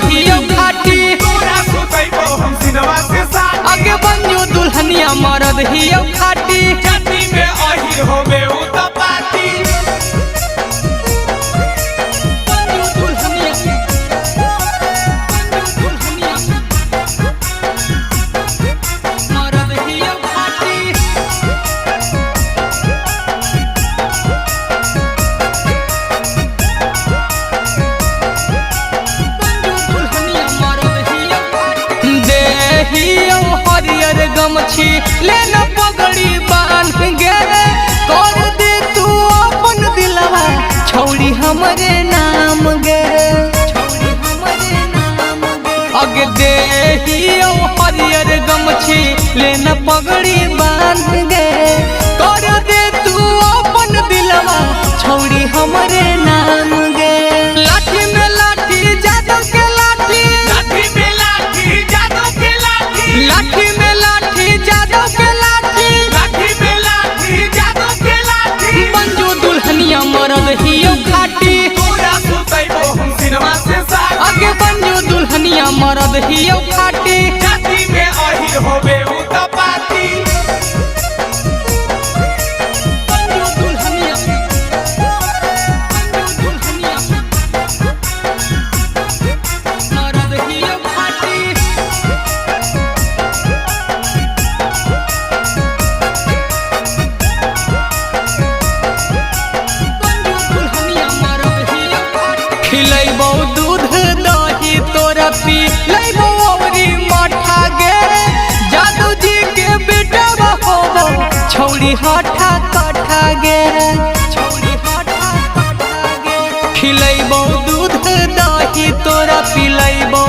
हियो खाटी। तोरा सुतैबो हम सिनवा से साटी। आगे बंजू दुल्हनिया मरद हियो खाटी। जाति में अहिर होबे उ त पाती। बंजू दुल्हनिया, बंजू दुल्हनिया मरद हियो खाटी। देहियो हरियर गमछी लेना पगड़ी बांध गे, कर दे तू अपन दिलवा छौड़ी हमरे नाम गे, छौड़ी हमरे नाम गे। अगे देहियो हरियर गमछी लेना पगड़ी बांध गे, कर दे तू अपन दिलवा छौड़ी हमरे नाम गे। लाठी में लाठी जादव के लाठी, लाठी में लाठी जादव के लाठी, लाठी में लाठी जादव के लाठी, लाठी में लाठी जादव के लाठी। बंजू दुल्हनिया मरद हियो खाटी। तोरा सुतैबो हम सिनवा से साटी। आगे बंजू दुल्हनिया मरद हियो खाटी। जाति में अहिर होबे उ त पाती। बंजू दुल्हनिया, बंजू दुल्हनिया मरद हियो खाटी। खिलैबौ दूध दही तोरा पी लैबौ औरी मठा गे, जादू जी के बेटा होबौ छौड़ी हठा कठा गे, छौड़ी हठा कठा गे। खिलैबौ दूध दही तोरा पिलैबौ